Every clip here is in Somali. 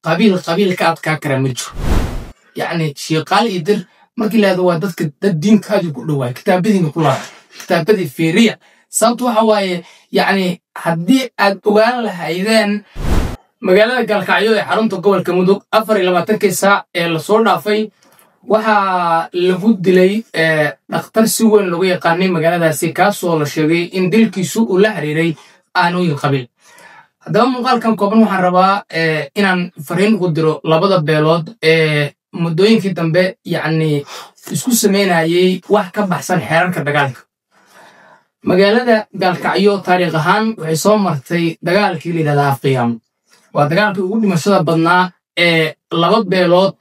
Qabiil qabiil ka adkaa kara ma jiro. Yacni Shiiqaal iyo Dir markii la yidhahdo waa dadka dad diinkaadii ku dhowaay, kitaabadiina ku laabtay, kitaabadii fiiriya. Sababtu waxa waaye, yacni haddii aad ogaan lahaydeen magaalada Gaalkacyo ee xarunta gobolka Mudug 24-kii saac ee lasoo dhaafay waxaa lagu dilay dhakhtar si weyn loogu yaqaanay magaaladaasi, kaasoo la sheegay in dilkiisu uu la xiriiray aanooyin qabiil. Haddaba muuqaalkan kooban waxaan rabaa inaan fariin ugu diro labada beelood ee muddooyinkii dambe yacni isku sameynayay wax ka baxsan xeerarka dagaalka. Magaalada Gaalkacyo taariikh ahaan waxay soo martay dagaalkii la yidhahdaa Afqiyaamo. Waa dagaalkii ugu dhimashada badnaa ee laba beelood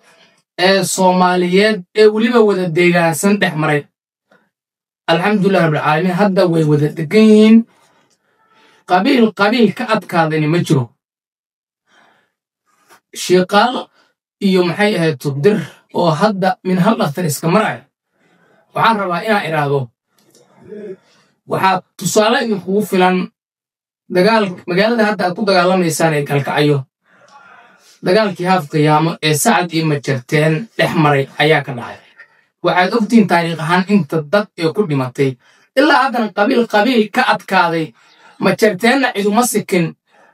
ee Soomaaliyeed ee weliba wada deegaansan dhex maray. Alxamdulilah rabbilcaalamiin, hadda way wada degan yihiin. Qabiil qabiil ka adkaadani ma jiro. Shiiqaal iyo maxay ahayd Dir oo hadda min hal dhakhtar iska maraya, waxaan rabaa inaan idhaahdo waxaa tusaale idinkugu filan dagaal magaalada hadda aad ku dagaalamaysaan ee Galkacyo. Dagaalkii Haaf Qiyaamo ee Sacad iyo Majarteen dhex maray ayaa ka dhacay. Waxaad ogtihiin taariikh ahaan inta dad ee ku dhimatay. Ilaa haddana qabiil qabiil ka adkaaday, Majarteenna ciduma sikin,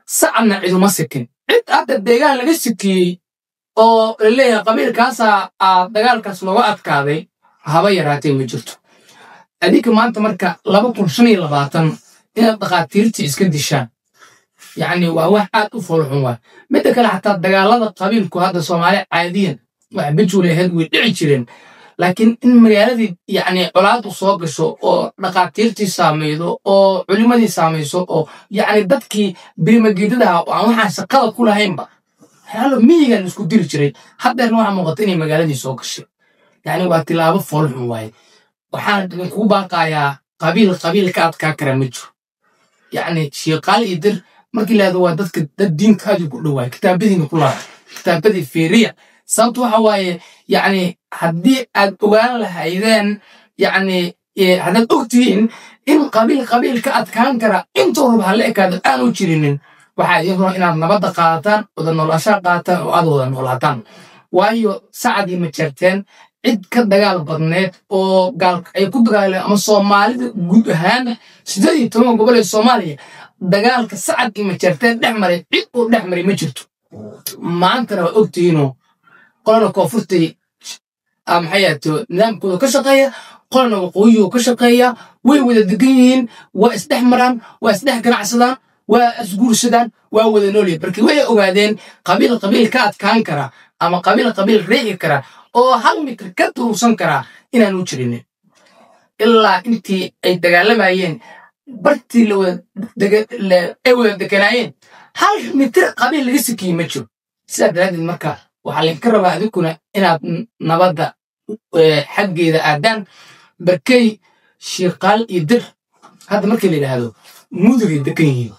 Sacadna ciduma sikin. Cid hadda deegaan laga sikiyey oo laleeyahay qabiilkaasaa aa dagaalkaas looga adkaaday haba yaraatee ma jirto. Adinka maanta marka 2025 inaad dhakhaatiirtii iska dishaan, yacni waa wax aad u foolxun. Waay midda kale, xataa dagaalada qabiilku hadda Soomaali caadiyan wax bejuulay ahayd, way dhici jireen, laakiin in magaaladii yacni colaadu soo gasho oo dhakhaatiirtii saamaydo oo culimadii saamayso oo yacni dadkii birimageedadaha oo aan waxaan shaqada ku lahaynba waxyaalo miyigan isku diri jiray, haddeerna waxaa muuqata inay magaaladii soo gashay. Yacni waa tilaabo foolxun waaye. Waxaan idinkugu baaqayaa qabiil qabiil ka adkaa kara ma jiro. Yacni Shiiqaal iyo Dir markii la yidhahdo waa dadka dad diinkaadii ku dhowaay, kitaabadiina ku laabtay, kitaabadii fiiriya. Sababtu waxa waaye, yacni haddii aad ogaan lahaydeen, yacni haddaad ogtihiin in qabiil qabiil ka adkaan kara intuu raba hala ekaado aanu jirinin, waxaa idin roon inaad nabadda qaadataan, wada noolaashaa qaadataan oo aad wada noolaataan. Waayo Sacad iyo Majarteen cid ka dagaal badneed oo gaal ay ku dagaaleen ama Soomaalida guud ahaan 18 gobol ee Soomaaliya dagaalka Sacad iyo Majarteen dhex maray cid uu dhex maray ma jirto. Maantana waa ogtihiinoo qolana koonfurtay maxay ahaato nidaamkooda ka shaqeeya, qolana waqooyigoo ka shaqeeya. Way wada degan yihiin, waa isdhex maraan, waa isdhex ganacsadaan, waa isguursadaan, waa wada noolyihin. Marka waxay ogaadeen qabiil qabiil ka adkaan kara ama qabiil qabiil riixi kara oo hal mitir ka duruusan kara inaanu jirinin. Ilaa intii ay dagaalamayeen bartii ay wada deganaayeen hal mitir qabiil laga sikiyey ma jiro. Sidaa daraaddeed marka waxaa laydinka rabaa adinkuna inaad nabadda xaggeeda aadaan. Barkey Shiiqaal iyo Dir hadda markii la yidhaahdo Mudugay degan yihiin.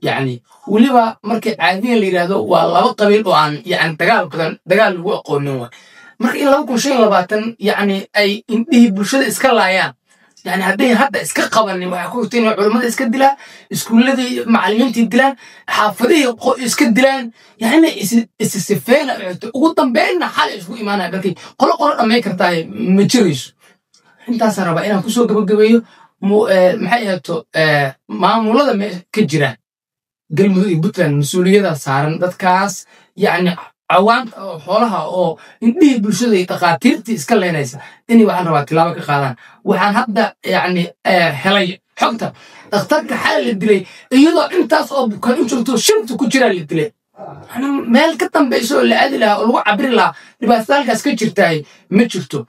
Yacni weliba markii caadiyan la yidhaahdo waa laba qabiil oo aan yacni dagaal badan dagaal lagu aqoonin waay. Marka in 2025 yacni ay indhihii bulshada iska laayaan, yani hadday hadda iska qabanin, waxaa ku xigta inay culummada iska dilaan, iskuulladii macallimiintii dilaan, xaafadihii iska dilaan, yani isi sifeena xigto. Ugu dambeynna xal isku imaanaya markay qolo qolo dhammayn kartaa ma jirayso. Intaasaan rabaa inaan kusoo gabagabeeyo. Maxay ahaato maamulada meesha ka jira Galmudug iyo Puntland mas-uuliyada saaran dadkaas yacni cawaanta oo xoolaha oo indhihii bulshada iyo dhakhaatiirtii iska leynaysa inay waxaan rabaa tilaabo ka qaadaan. Waxaan hadda yacni helay xogta dhakhtarka xalay la dilay iyadoo intaas oo bukaan u joogto shirta ku jiraa la dilay. Yacni meel ka dambaysa oo la aadi lahaa oo lagu cabiri lahaa dhibaatada halkaas ka jirtaay ma jirto.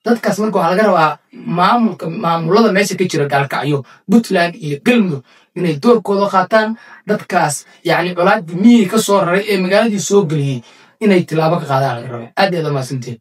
Dadkaas marka waxaa laga rabaa maamulka maamulada meesha ka jira Gaalkacyo, Puntland iyo Galmudug inay doorkooda qaataan. Dadkaas yacni colaadii miyiga ka soo raray ee magaaladii soo geliyey inay tilaabo ka qaadaan laga rabaa. Aad iyo aad umahadsantihiin.